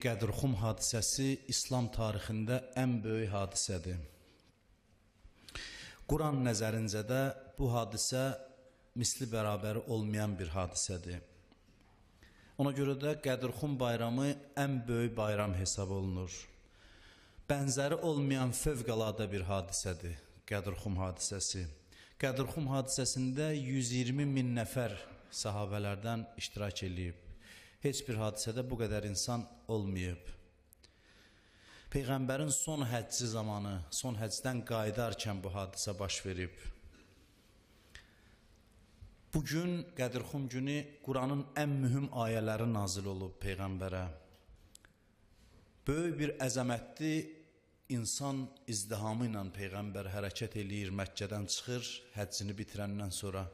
Qədirxum hadisəsi İslam tarixində ən böyük hadisədir. Quran nəzərincə də bu hadisə misli bərabəri olmayan bir hadisədir. Ona görə də Qədirxum bayramı ən böyük bayram hesab olunur. Bənzəri olmayan fövqəladə bir hadisədir Qədirxum hadisəsi. Qədirxum hadisəsində 120 min nəfər sahabələrdən iştirak eləyib. Heç bir hadisədə bu qədər insan olmayıb. Peyğəmbərin son həcci zamanı, son həcdən qayıdarkən bu hadisə baş verib. Bugün Qədirxum günü Quranın ən mühüm ayələri nazil olub Peyğəmbərə. Böyük bir əzəmətli insan izdihamı ilə Peyğəmbər hərəkət eləyir, Məkkədən çıxır həccini bitirəndən sonra.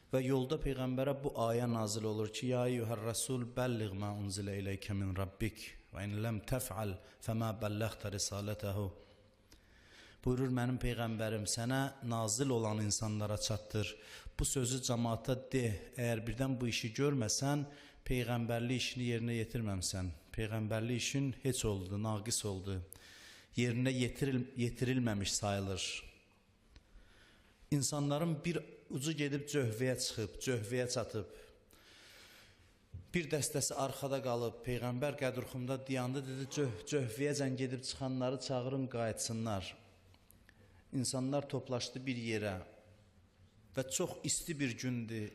Və yolda Peyğəmbərə bu ayə nazil olur ki, Ya eyyuhər rəsul bəlliğ mə unzilə iləykə min rabbik və in ləm təf'al fəmə bəlləğtə risalətəhu. Buyurur, mənim Peyğəmbərim, sənə nazil olan insanlara çatdır. Bu sözü cəmaata de, əgər birdən bu işi görməsən, Peyğəmbərlik işini yerinə yetirməmsən. Peyğəmbərlik işin heç oldu, naqis oldu. Yerinə yetirilməmiş sayılır. İnsanların bir ucu gedib Cöhvəyə çıxıb, Cöhvəyə çatıb. Bir dəstəsi arxada qalıb, Peyğəmbər Qədirxumda dayandı, dedi, Cöhvəyəcən gedib çıxanları çağırın, qayıtsınlar. İnsanlar toplaşdı bir yerə və çox isti bir gündür.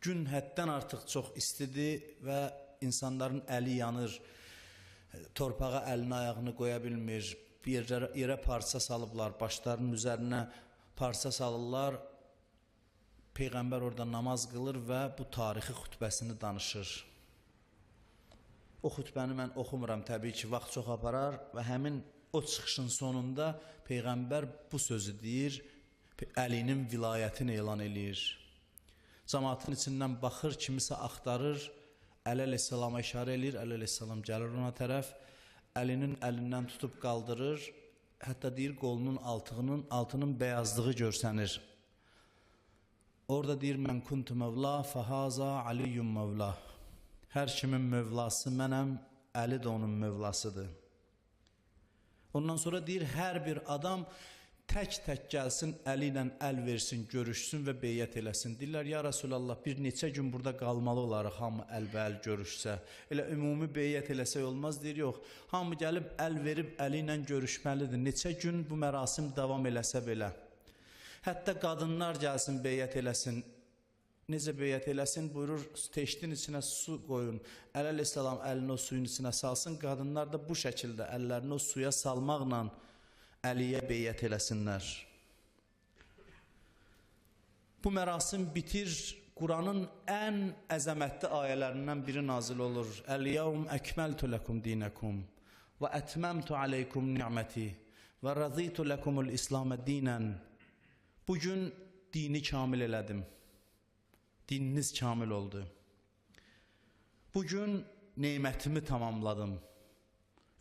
Gün həddən artıq çox istidir və insanların əli yanır, torpağa əlini ayağını qoya bilmir, bir yerə parça salıblar, başlarının üzərinə parça salırlar. Peyğəmbər orada namaz qılır və bu tarixi xütbəsini danışır. O xütbəni mən oxumuram, təbii ki, vaxt çox aparar və həmin o çıxışın sonunda Peyğəmbər bu sözü deyir, Əlinin vilayətini elan eləyir. Cəmaatın içindən baxır, kimisə axtarır, Əli əleyhissalama işarə eləyir, Əli əleyhissalam gəlir ona tərəf, Əlinin əlindən tutub qaldırır, hətta deyir, qolunun altının bəyazlığı görsənir. Orada deyir, mən kuntu mövla, fəhaza aliyyum mövla. Hər kimin mövlası mənəm, Əli də onun mövlasıdır. Ondan sonra deyir, hər bir adam tək-tək gəlsin, əli ilə əl versin, görüşsün və beyyət eləsin. Deyirlər, ya Rəsulallah, bir neçə gün burada qalmalı olarıq, hamı əlbəəl görüşsə. Elə ümumi beyyət eləsək olmaz, deyir, yox. Hamı gəlib əl verib əli ilə görüşməlidir. Neçə gün bu mərasim davam eləsə belə. Hətta qadınlar gəlsin, beyyət eləsin. Necə beyyət eləsin? Buyurur, teştin içinə su qoyun. Əli əleyhissalam əlini o suyun içinə salsın. Qadınlar da bu şəkildə əllərini o suya salmaqla Əliyə beyyət eləsinlər. Bu mərasim bitir, Quranın ən əzəmətli ayələrindən biri nazil olur. Əl-yevm əkməltu ləkum dinəkum və ətməmtu aleykum ni'məti və rəzitu ləkumul İslamə dinən. Bugün dini kamil elədim. Dininiz kamil oldu. Bugün nemətimi tamamladım.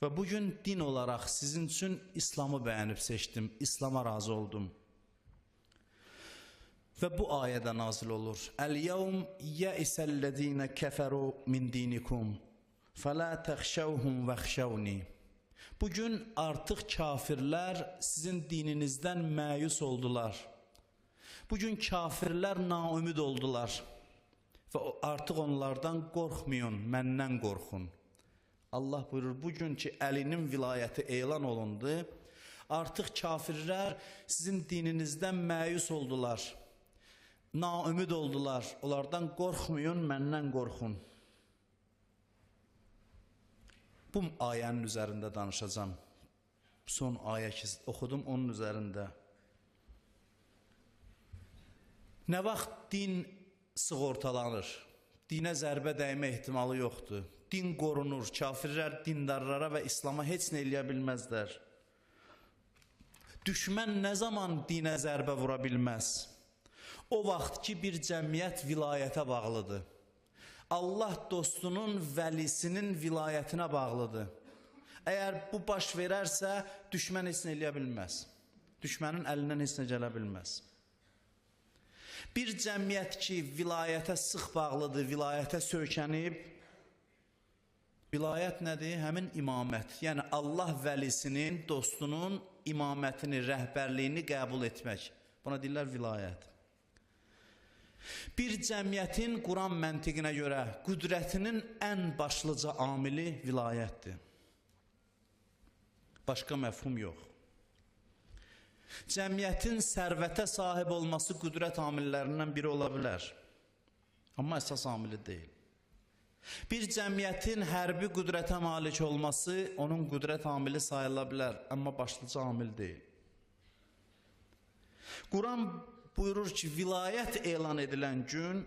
Və bugün din olaraq sizin üçün İslamı bəyənib seçdim, İslama razı oldum. Və bu ayədə nazil olur. Əl-yevm yəisəl-ləzīnə kəfəru min dinikum fələ təxşəvhum vəxşəvni. Bugün artıq kafirlər sizin dininizdən məyus oldular. Bugün kafirlər naümid oldular. Və artıq onlardan qorxmayın, məndən qorxun. Allah buyurur, bugün ki Əlinin vilayəti elan olundu, artıq kafirlər sizin dininizdən məyus oldular, naümid oldular, onlardan qorxmayın, məndən qorxun. Bu ayənin üzərində danışacağam. Son ayə ki oxudum onun üzərində. Nə vaxt din sığortalanır? Dinə zərbə dəymə ehtimalı yoxdur. Din qorunur, kafirlər dindarlara və İslama heç nə eləyə bilməzlər. Düşmən nə zaman dinə zərbə vura bilməz? O vaxt ki, bir cəmiyyət vilayətə bağlıdır. Allah dostunun, vəlisinin vilayətinə bağlıdır. Əgər bu baş verərsə, düşmən heç nə eləyə bilməz. Düşmənin əlindən heç nə gələ bilməz. Bir cəmiyyət ki, vilayətə sıx bağlıdır, vilayətə söykənib, Vilayət nədir? Həmin imamət. Yəni Allah vəlisinin, dostunun imamətini, rəhbərliyini qəbul etmək. Buna deyirlər vilayət. Bir cəmiyyətin Quran məntiqinə görə qüdrətinin ən başlıca amili vilayətdir. Başqa məfhum yox. Cəmiyyətin sərvətə sahib olması qüdrət amillərindən biri ola bilər. Amma əsas amili deyil. Bir cəmiyyətin hərbi qüdrətə malik olması onun qüdrət amili sayıla bilər, amma başlıca amil deyil. Quran buyurur ki, vilayət elan edilən gün,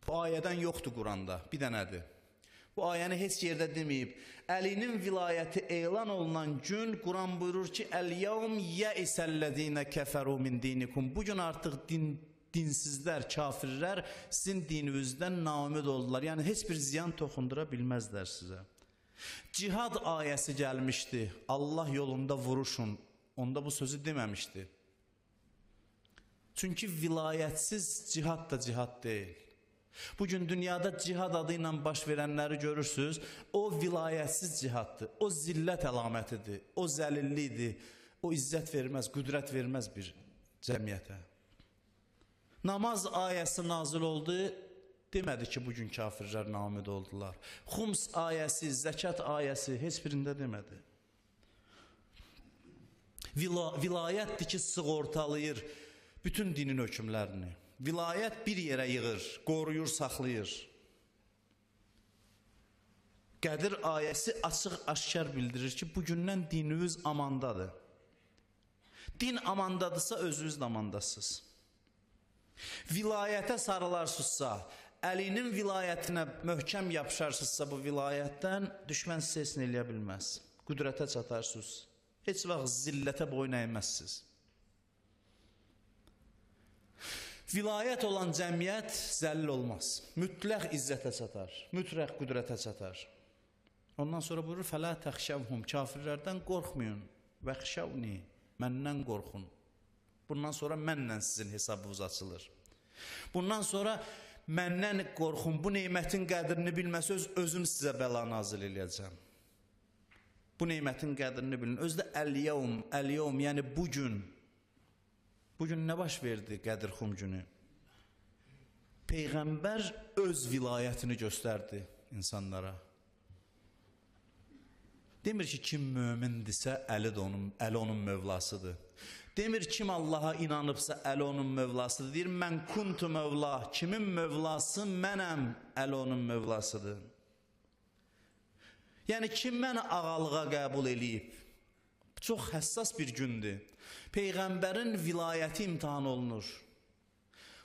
bu ayədən yoxdur Quranda, bir dənədir. Bu ayəni heç yerdə deməyib. Əlinin vilayəti elan olunan gün, Quran buyurur ki, Əl-yevm yəisəl-ləzīnə kəfəru min dinikum. Bugün artıq dinsizlər, kafirlər sizin dininizdən naümid oldular. Yəni, heç bir ziyan toxundura bilməzlər sizə. Cihad ayəsi gəlmişdi. Allah yolunda vuruşun. Onda bu sözü deməmişdi. Çünki vilayətsiz cihad da cihad deyil. Bugün dünyada cihad adı ilə baş verənləri görürsünüz. O vilayətsiz cihaddır. O zillət əlamətidir. O zəlillikdir. O izzət verməz, qüdrət verməz bir cəmiyyətə. Namaz ayəsi nazil oldu, demədi ki, bugün kafirlər naümid oldular. Xums ayəsi, zəkat ayəsi heç birində demədi. Vilayətdir ki, sığortalayır bütün dinin hökmlərini. Vilayət bir yerə yığır, qoruyur, saxlayır. Qədir ayəsi açıq-aşkar bildirir ki, bugündən dininiz amandadır. Din amandadırsa, özünüz də amandasınız. Vilayətə sarılarsınızsa, əlinin vilayətinə möhkəm yapışarsınızsa bu vilayətdən düşmən sizə heç nə eləyə bilməz. Qüdrətə çatarsınız. Heç vaxt zillətə boyun əyməzsiniz. Vilayət olan cəmiyyət zəlil olmaz. Mütləq izzətə çatar, mütləq qüdrətə çatar. Ondan sonra buyurur, fələ təxşəvhum, kafirlərdən qorxmayın, vəxşəvni, məndən qorxun. Bundan sonra mənlə sizin hesabınız açılır. Bundan sonra məndən qorxun, bu nemətin qədrini bilməsəz, özüm sizə bəla nazil eləyəcəm. Bu nemətin qədrini bilin. Özü də əl-yevm, əl-yevm, yəni bugün. Bugün nə baş verdi Qədir Xum günü? Peyğəmbər öz vilayətini göstərdi insanlara. Demir ki, kim mömindirsə, əli onun mövlasıdır. Demir kim Allaha inanıbsa, əli onun mövlasıdır. Deyir, mən kuntu mövla, kimin mövlası mənəm, əli onun mövlasıdır. Yəni, kim məni ağalığa qəbul eləyib? Çox həssas bir gündür. Peyğəmbərin vilayəti imtahan olunur.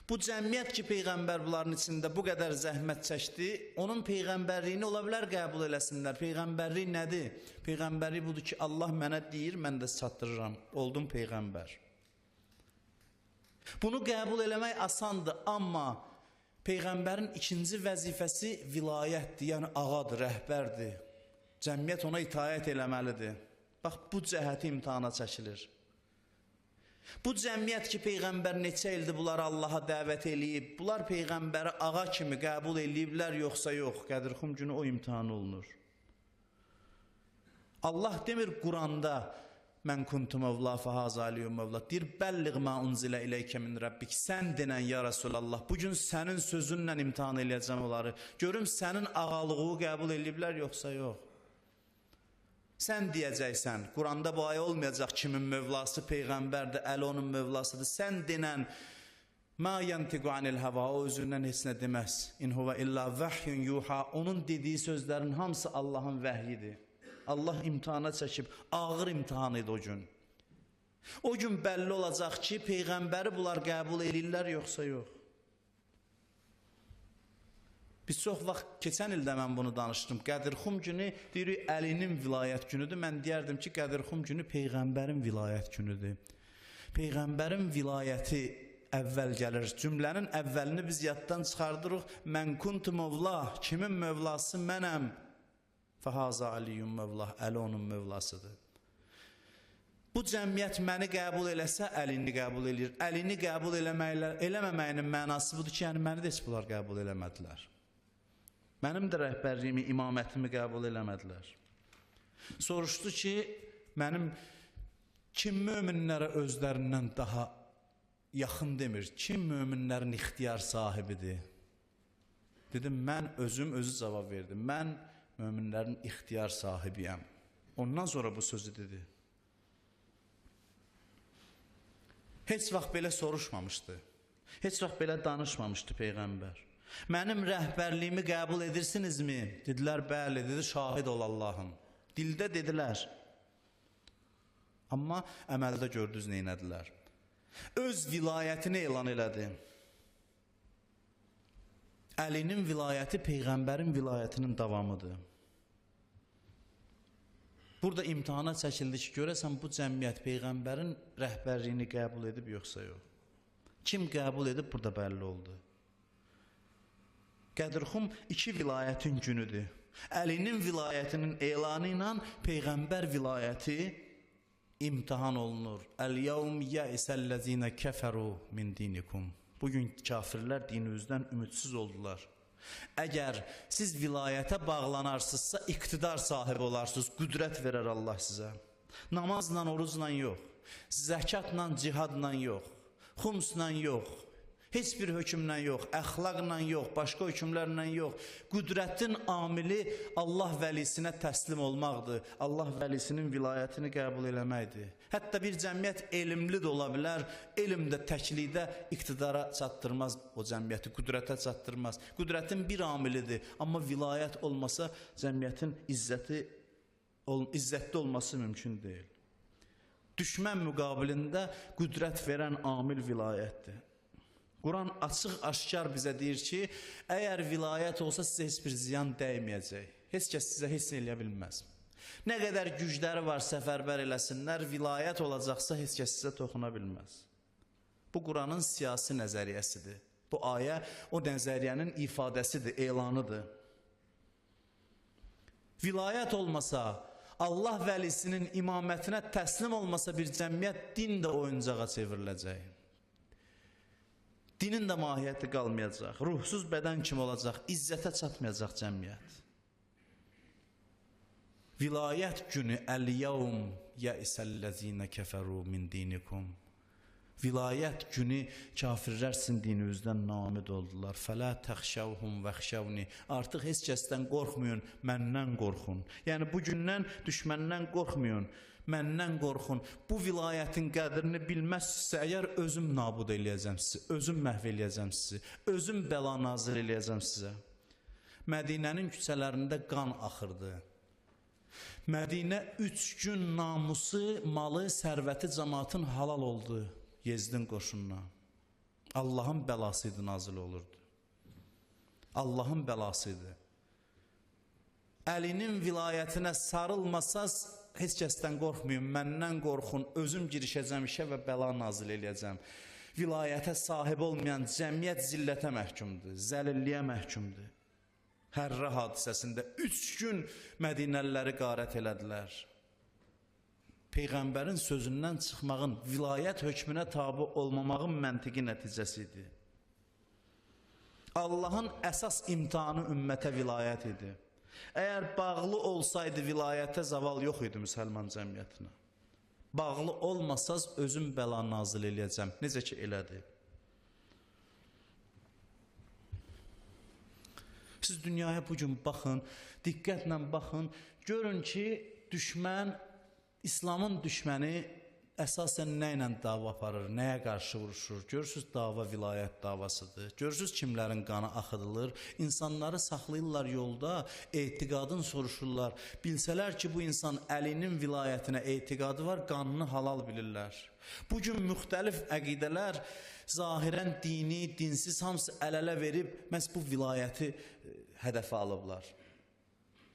Bu cəmiyyət ki, Peyğəmbər bunların içində bu qədər zəhmət çəkdi, onun Peyğəmbərliyini ola bilər qəbul eləsinlər. Peyğəmbərlik nədir? Peyğəmbərlik budur ki, Allah mənə deyir, mən də çatdırıram. Oldum Peyğəmbər. Bunu qəbul eləmək asandır, amma Peyğəmbərin ikinci vəzifəsi vilayətdir, yəni ağadır, rəhbərdir. Cəmiyyət ona itaət eləməlidir. Bax, bu cəhəti imtahana çəkilir. Bu cəmiyyət ki, Peyğəmbər neçə ildir bunları Allaha dəvət eləyib, bunlar Peyğəmbəri ağa kimi qəbul eləyiblər, yoxsa yox, Qədir Xum günü o imtahan olunur. Allah demir Quranda, mən kuntu mövla fəhaza aliyyum mövla, deyir, bəlliğ mə unzilə iləykə min Rəbbik, sən denən ya Rəsulallah, bugün sənin sözünlə imtahan eləyəcəm onları, görüm sənin ağalığı qəbul eləyiblər, yoxsa yox. Sən deyəcəksən, Quranda bu ayə olmayacaq kimin mövlası Peyğəmbərdir, əli onun mövlasıdır. Sən denən, mə yəntiqu anil həva, o özündən heç nə deməz. İn huvə illə vəhyun yuha, onun dediyi sözlərin hamısı Allahın vəhyidir. Allah imtahana çəkib, ağır imtahan idi o gün. O gün bəlli olacaq ki, Peyğəmbəri bunlar qəbul eləyirlər, yoxsa yox. Biz çox vaxt, keçən ildə mən bunu danışdım. Qədir Xum günü, deyirik, Əlinin vilayət günüdür. Mən deyərdim ki, Qədir Xum günü Peyğəmbərin vilayət günüdür. Peyğəmbərin vilayəti əvvəl gəlir. Cümlənin əvvəlini biz yaddan çıxardırıq. Mən kuntu mövla, kimin mövlası mənəm? Fəhaza aliyyum mövlah, Əli onun mövlasıdır. Bu cəmiyyət məni qəbul eləsə, Əlini qəbul eləyir. Əlini qəbul eləməməyinin mənası budur ki, yəni məni də heç bunlar qəbul eləmədilər. Mənim də rəhbərliyimi, imamətimi qəbul eləmədilər. Soruşdu ki, mənim kim möminlərə özlərindən daha yaxın demir, kim möminlərin ixtiyar sahibidir? Dedim, mən özüm, özü cavab verdim. Mən möminlərin ixtiyar sahibiyəm. Ondan sonra bu sözü dedi. Heç vaxt belə soruşmamışdı. Heç vaxt belə danışmamışdı Peyğəmbər. Mənim rəhbərliyimi qəbul edirsinizmi? Dedilər, bəli, dedi, şahid ol Allahım. Dildə dedilər. Amma əməldə gördünüz neynədilər. Öz vilayətini elan elədi. Əlinin vilayəti Peyğəmbərin vilayətinin davamıdır. Burada imtahana çəkildi ki, görəsən bu cəmiyyət Peyğəmbərin rəhbərliyini qəbul edib yoxsa yox. Kim qəbul edib burada bəlli oldu. Qədirxum iki vilayətin günüdür. Əlinin vilayətinin elanı ilə Peyğəmbər vilayəti imtahan olunur. Əl-yevm yəisəl-ləzinə kəfəru min dinikum. Bugün kafirlər dininizdən ümidsiz oldular. Əgər siz vilayətə bağlanarsınızsa, iqtidar sahibi olarsınız, qüdrət verər Allah sizə. Namazla, orucla yox, zəkatla, cihadla yox, xumsla yox, heç bir hökmlə yox, əxlaqla yox, başqa hökmlərlə yox. Qüdrətin amili Allah vəlisinə təslim olmaqdır. Allah vəlisinin vilayətini qəbul eləməkdir. Hətta bir cəmiyyət elmli də ola bilər, elm də təklikdə iqtidara çatdırmaz o cəmiyyəti, qüdrətə çatdırmaz. Qüdrətin bir amilidir, amma vilayət olmasa cəmiyyətin izzətli olması mümkün deyil. Düşmən müqabilində qüdrət verən amil vilayətdir. Quran açıq-aşkar bizə deyir ki, əgər vilayət olsa sizə heç bir ziyan dəyməyəcək. Heç kəs sizə heç nə eləyə bilməz. Nə qədər gücləri var səfərbər eləsinlər, vilayət olacaqsa heç kəs sizə toxuna bilməz. Bu Quranın siyasi nəzəriyyəsidir. Bu ayə o nəzəriyyənin ifadəsidir, elanıdır. Vilayət olmasa, Allah vəlisinin imamətinə təslim olmasa bir cəmiyyət din də oyuncağa çevriləcək. Dinin də mahiyyəti qalmayacaq, ruhsuz bədən kimi olacaq, izzətə çatmayacaq cəmiyyət. Vilayət günü əl-yevm yəisəl-ləzinə kəfəru min dinikum. Vilayət günü kafirlər sizin dininizdən naümid oldular. Fələ təxşəvhum vəxşəvni. Artıq heç kəsdən qorxmayın, məndən qorxun. Yəni bu gündən düşməndən qorxmayın, məndən qorxun. Bu vilayətin qədrini bilməzsinizsə, əgər özüm nabud eləyəcəm sizi, özüm məhv eləyəcəm sizi, özüm bəla nazil eləyəcəm sizə. Mədinənin küçələrində qan axırdı. Mədinə 3 gün namusu, malı, sərvəti cəmaatın halal oldu Yezdin qoşununa. Allahın bəlası idi, nazil olurdu. Allahın bəlası idi. Əlinin vilayətinə sarılmasaz, heç kəsdən qorxmayın, məndən qorxun, özüm girişəcəm işə və bəla nazil eləyəcəm. Vilayətə sahib olmayan cəmiyyət zillətə məhkumdur, zəlilliyə məhkumdur. Hərrə hadisəsində 3 gün Mədinəliləri qarət elədilər. Peyğəmbərin sözündən çıxmağın, vilayət hökmünə tabi olmamağın məntiqi nəticəsi idi. Allahın əsas imtahanı ümmətə vilayət idi. Əgər bağlı olsaydı vilayətə zaval yox idi müsəlman cəmiyyətinə. Bağlı olmasaz özüm bəla nazil eləyəcəm. Necə ki elədi. Siz dünyaya bugün baxın, diqqətlə baxın, görün ki, düşmən, İslamın düşməni əsasən nə ilə dava aparır, nəyə qarşı vuruşur? Görürsünüz, dava vilayət davasıdır. Görürsünüz, kimlərin qanı axıdılır. İnsanları saxlayırlar yolda, etiqadını soruşurlar. Bilsələr ki, bu insan Əlinin vilayətinə etiqadı var, qanını halal bilirlər. Bugün müxtəlif əqidələr zahirən dini, dinsiz hamısı əl-ələ verib, məhz bu vilayəti hədəfə alıblar.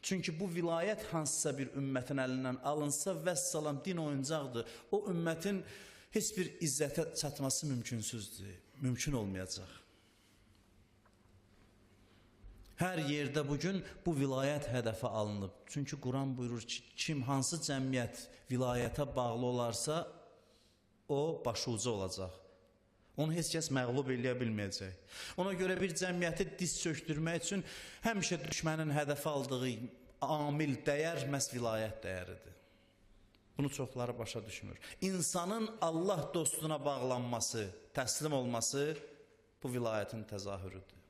Çünki bu vilayət hansısa bir ümmətin əlindən alınsa, vəssalam, din oyuncaqdır. O ümmətin heç bir izzətə çatması mümkünsüzdür, mümkün olmayacaq. Hər yerdə bugün bu vilayət hədəfə alınıb. Çünki Quran buyurur ki, kim hansı cəmiyyət vilayətə bağlı olarsa, o başucu olacaq. Onu heç kəs məğlub eləyə bilməyəcək. Ona görə bir cəmiyyəti diz çökdürmək üçün həmişə düşmənin hədəfə aldığı amil dəyər məhz vilayət dəyəridir. Bunu çoxları başa düşmür. İnsanın Allah dostuna bağlanması, təslim olması bu vilayətin təzahürüdür.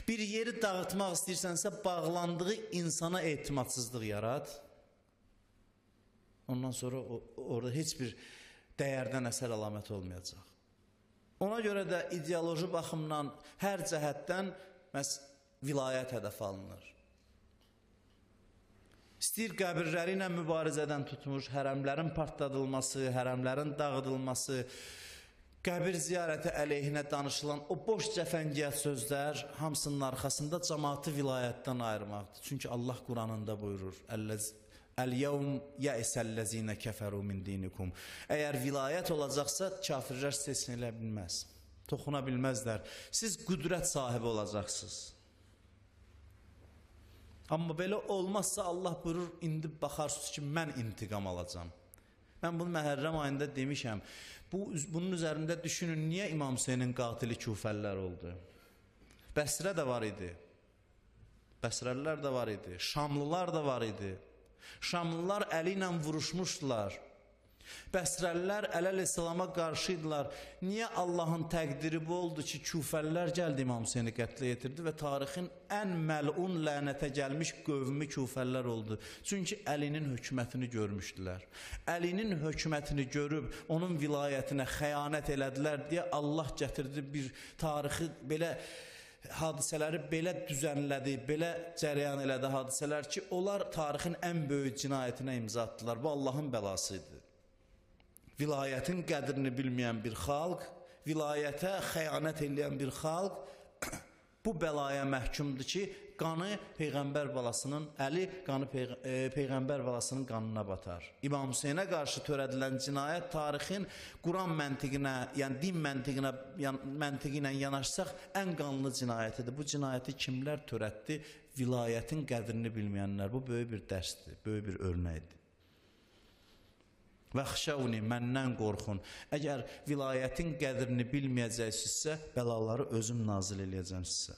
Bir yeri dağıtmaq istəyirsənsə, bağlandığı insana etimadsızlıq yarat. Ondan sonra orada heç bir dəyərdən əsər əlamət olmayacaq. Ona görə də ideoloji baxımdan hər cəhətdən məhz vilayət hədəf alınır. İstəyir qəbirləri ilə mübarizədən tutmuş, hərəmlərin partladılması, hərəmlərin dağıdılması, qəbir ziyarəti əleyhinə danışılan o boş cəfəngiyat sözlər hamısının arxasında cəmaatı vilayətdən ayırmaqdır. Çünki Allah Quranında buyurur, Əl-yevm yəisəl-ləzinə kəfəru min dinikum. Əgər vilayət olacaqsa, kafirlər sizə heç elə bilməz, toxuna bilməzlər. Siz qüdrət sahibi olacaqsınız. Amma belə olmazsa Allah buyurur, indi baxarsınız ki, mən intiqam alacam. Mən bunu Məhərrəm ayında demişəm. Bunun üzərində düşünün, niyə İmam Hüseynin qatili Kufəllər oldu? Bəsrə də var idi. Bəsrəlilər də var idi. Şamlılar da var idi. Şamlılar əli ilə vuruşmuşdular. Bəsrəlilər Əli əleyhissalama qarşı idilər. Niyə Allahın təqdiri bu oldu ki, Kufəllər gəldi İmam Hüseyni qətlə yetirdi və tarixin ən məlun lənətə gəlmiş qövmü Kufəllər oldu. Çünki Əlinin hökumətini görmüşdülər. Əlinin hökumətini görüb onun vilayətinə xəyanət elədilər deyə Allah gətirdi bir tarixi belə hadisələri belə düzənlədi, belə cərəyan elədi hadisələr ki, onlar tarixin ən böyük cinayətinə imza atdılar. Bu Allahın bəlası idi. Vilayətin qədrini bilməyən bir xalq, vilayətə xəyanət eləyən bir xalq bu bəlaya məhkumdur ki, qanı Peyğəmbər balasının əli, qanı Peyğəmbər balasının qanına batar. İmam Hüseynə qarşı törədilən cinayət tarixin Quran məntiqinə, yəni din məntiqinə, məntiqi ilə yanaşsaq ən qanlı cinayətidir. Bu cinayəti kimlər törətdi? Vilayətin qədrini bilməyənlər. Bu böyük bir dərsdir, böyük bir örnəkdir. Vəxşəvni, məndən qorxun. Əgər vilayətin qədrini bilməyəcəksinizsə, bəlaları özüm nazil eləyəcəm sizə.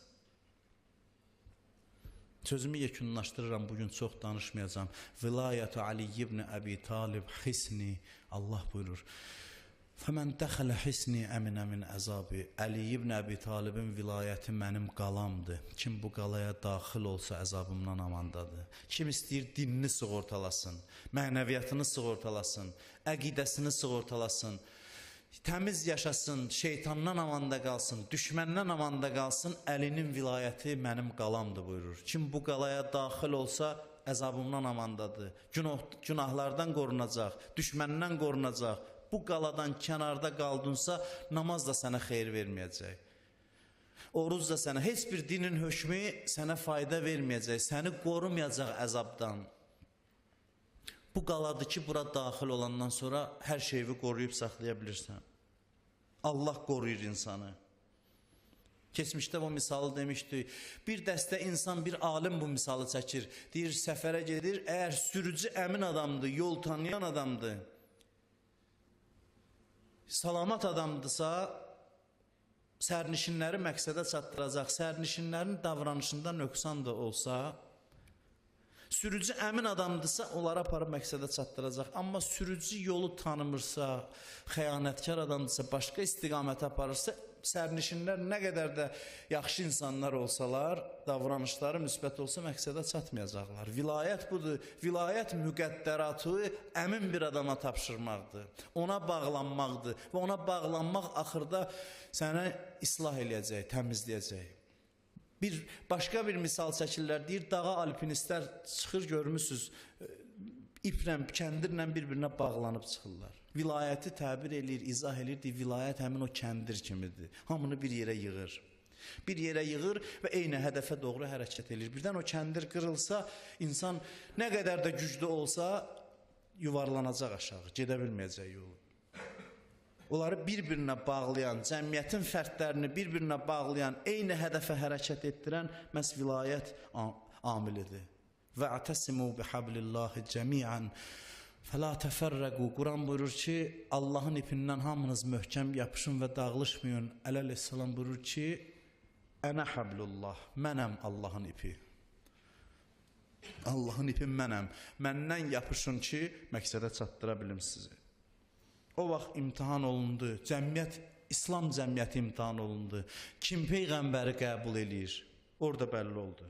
Sözümü yekunlaşdırıram, bugün çox danışmayacağam. Vilayətu Ali ibn Əbi Talib hisni, Allah buyurur. Fəmən dəxələ hisni əminə min əzabi. Əli ibn Əbi Talibin vilayəti mənim qalamdır. Kim bu qalaya daxil olsa əzabımdan amandadır. Kim istəyir dinini sığortalasın, mənəviyyatını sığortalasın, əqidəsini sığortalasın, təmiz yaşasın, şeytandan amanda qalsın, düşməndən amanda qalsın, Əlinin vilayəti mənim qalamdır buyurur. Kim bu qalaya daxil olsa əzabımdan amandadır. Günahlardan qorunacaq, düşməndən qorunacaq. Bu qaladan kənarda qaldınsa, namaz da sənə xeyir verməyəcək. Oruz da sənə, heç bir dinin hökmü sənə fayda verməyəcək, səni qorumayacaq əzabdan. Bu qaladır ki, bura daxil olandan sonra hər şeyi qoruyub saxlaya bilirsən. Allah qoruyur insanı. Keçmişdə bu misalı demişdik. Bir dəstə insan, bir alim bu misalı çəkir. Deyir, səfərə gedir, əgər sürücü əmin adamdır, yol tanıyan adamdır, salamat adamdırsa, sərnişinləri məqsədə çatdıracaq, sərnişinlərin davranışında nöqsan da olsa, sürücü əmin adamdırsa, onları aparıb məqsədə çatdıracaq. Amma sürücü yolu tanımırsa, xəyanətkar adamdırsa, başqa istiqamətə aparırsa, sərnişinlər nə qədər də yaxşı insanlar olsalar, davranışları müsbət olsa məqsədə çatmayacaqlar. Vilayət budur. Vilayət müqəddəratı əmin bir adama tapşırmaqdır. Ona bağlanmaqdır və ona bağlanmaq axırda sənə islah eləyəcək, təmizləyəcək. Bir başqa bir misal çəkirlər, deyir, dağa alpinistlər çıxır, görmüsünüz, iplə, kəndirlə bir-birinə bağlanıb çıxırlar. Vilayəti təbir eləyir, izah eləyir, deyir, vilayət həmin o kəndir kimidir. Hamını bir yerə yığır. Bir yerə yığır və eyni hədəfə doğru hərəkət eləyir. Birdən o kəndir qırılsa, insan nə qədər də güclü olsa, yuvarlanacaq aşağı, gedə bilməyəcək yolu. Onları bir-birinə bağlayan, cəmiyyətin fərdlərini bir-birinə bağlayan, eyni hədəfə hərəkət etdirən məhz vilayət amilidir. Və ətəsimu bihablillahi cəmiən Fəla təfərrəqu. Quran buyurur ki, Allahın ipindən hamınız möhkəm yapışın və dağılışmayın. Əli əleyhissalam buyurur ki, Ənə həblullah, mənəm Allahın ipi. Allahın ipi mənəm. Məndən yapışın ki, məqsədə çatdıra bilim sizi. O vaxt imtihan olundu. Cəmiyyət, İslam cəmiyyəti imtihan olundu. Kim peyğəmbəri qəbul eləyir? Orada bəlli oldu.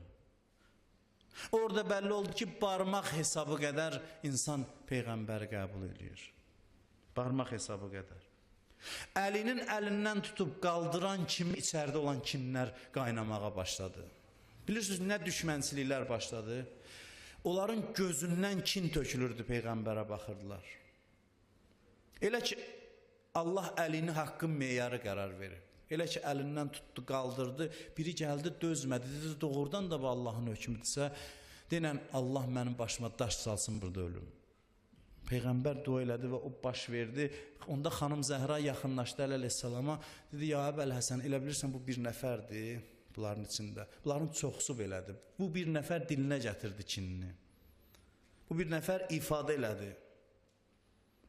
Orada bəlli oldu ki, barmaq hesabı qədər insan peyğəmbəri qəbul eləyir. Barmaq hesabı qədər. Əlinin əlindən tutub qaldıran kimi içəridə olan kinlər qaynamağa başladı. Bilirsiniz, nə düşmənçiliklər başladı? Onların gözündən kin tökülürdü, peyğəmbərə baxırdılar. Elə ki, Allah əlini haqqın meyarı qərar verir. Elə ki, əlindən tutdu, qaldırdı, biri gəldi, dözmədi, dedi, doğrudan da bu Allahın hökmüdürsə, denən Allah mənim başıma daş salsın, burada ölüm. Peyğəmbər dua elədi və o baş verdi. Onda xanım Zəhra yaxınlaşdı Əli əleyhissalama, dedi, ya Əbəl Həsən, elə bilirsən bu bir nəfərdir bunların içində. Bunların çoxusu belədir. Bu bir nəfər dilinə gətirdi kinini. Bu bir nəfər ifadə elədi.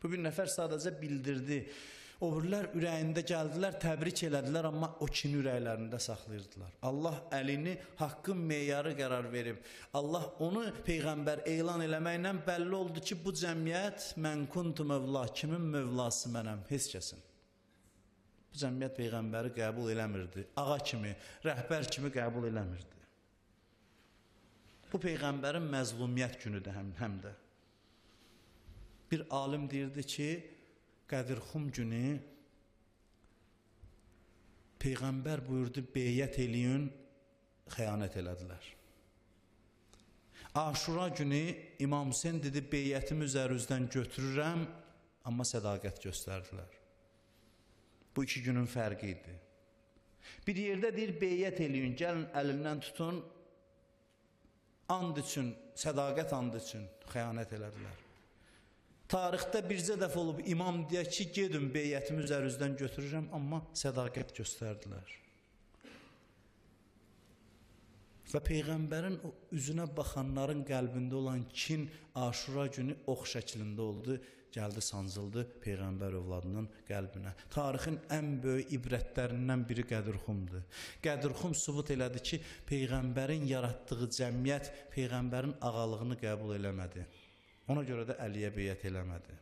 Bu bir nəfər sadəcə bildirdi. O birilər ürəyində gəldilər, təbrik elədilər, amma o kini ürəklərində saxlayırdılar. Allah əlini haqqın meyarı qərar verib. Allah onu peyğəmbər elan eləməklə bəlli oldu ki, bu cəmiyyət mən kuntu mövla, kimin mövlası mənəm, heç kəsin. Bu cəmiyyət peyğəmbəri qəbul eləmirdi. Ağa kimi, rəhbər kimi qəbul eləmirdi. Bu peyğəmbərin məzlumiyyət günüdür həm də. Bir alim deyirdi ki, Qədirxum günü Peyğəmbər buyurdu, beyyət eləyin, xəyanət elədilər. Aşura günü İmam Hüseyn dedi, beyyətimi üzərinizdən götürürəm, amma sədaqət göstərdilər. Bu iki günün fərqi idi. Bir yerdə deyir, beyyət eləyin, gəlin əlindən tutun, and üçün, sədaqət and üçün xəyanət elədilər. Tarixdə bircə dəfə olub imam deyə ki, gedin beyyətimi üzərinizdən götürürəm, amma sədaqət göstərdilər. Və Peyğəmbərin o üzünə baxanların qəlbində olan kin Aşura günü ox şəklində oldu, gəldi sancıldı Peyğəmbər övladının qəlbinə. Tarixin ən böyük ibrətlərindən biri Qədirxumdur. Qədirxum sübut elədi ki, Peyğəmbərin yaratdığı cəmiyyət Peyğəmbərin ağalığını qəbul eləmədi. Ona görə də Əliyə beyyət eləmədi.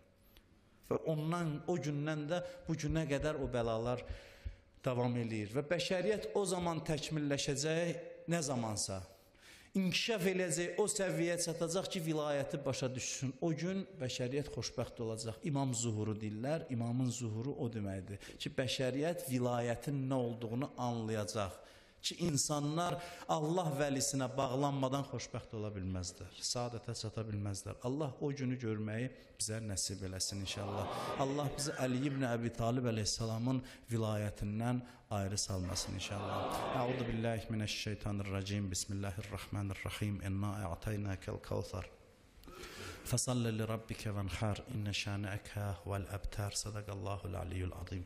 Və ondan, o gündən də bu günə qədər o bəlalar davam eləyir. Və bəşəriyyət o zaman təkmilləşəcək, nə zamansa. İnkişaf eləyəcək, o səviyyəyə çatacaq ki, vilayəti başa düşsün. O gün bəşəriyyət xoşbəxt olacaq. İmam zuhuru deyirlər, imamın zuhuru o deməkdir ki, bəşəriyyət vilayətin nə olduğunu anlayacaq. Ki, insanlar Allah vəlisinə bağlanmadan xoşbəxt ola bilməzlər, saadətə çata bilməzlər. Allah o günü görməyi bizə nəsib eləsin inşallah. Allah bizi Əli ibn Əbi Talib əleyhissalamın vilayətindən ayrı salmasın inşallah. Əuzu billahi mineşşeytanirracim. Bismillahirrahmanirrahim. İnna a'taynakal kavsar. Fesalli li rabbike venhar. İnne şani'eke huvel ebter. Sadakallahul aliyyul azim.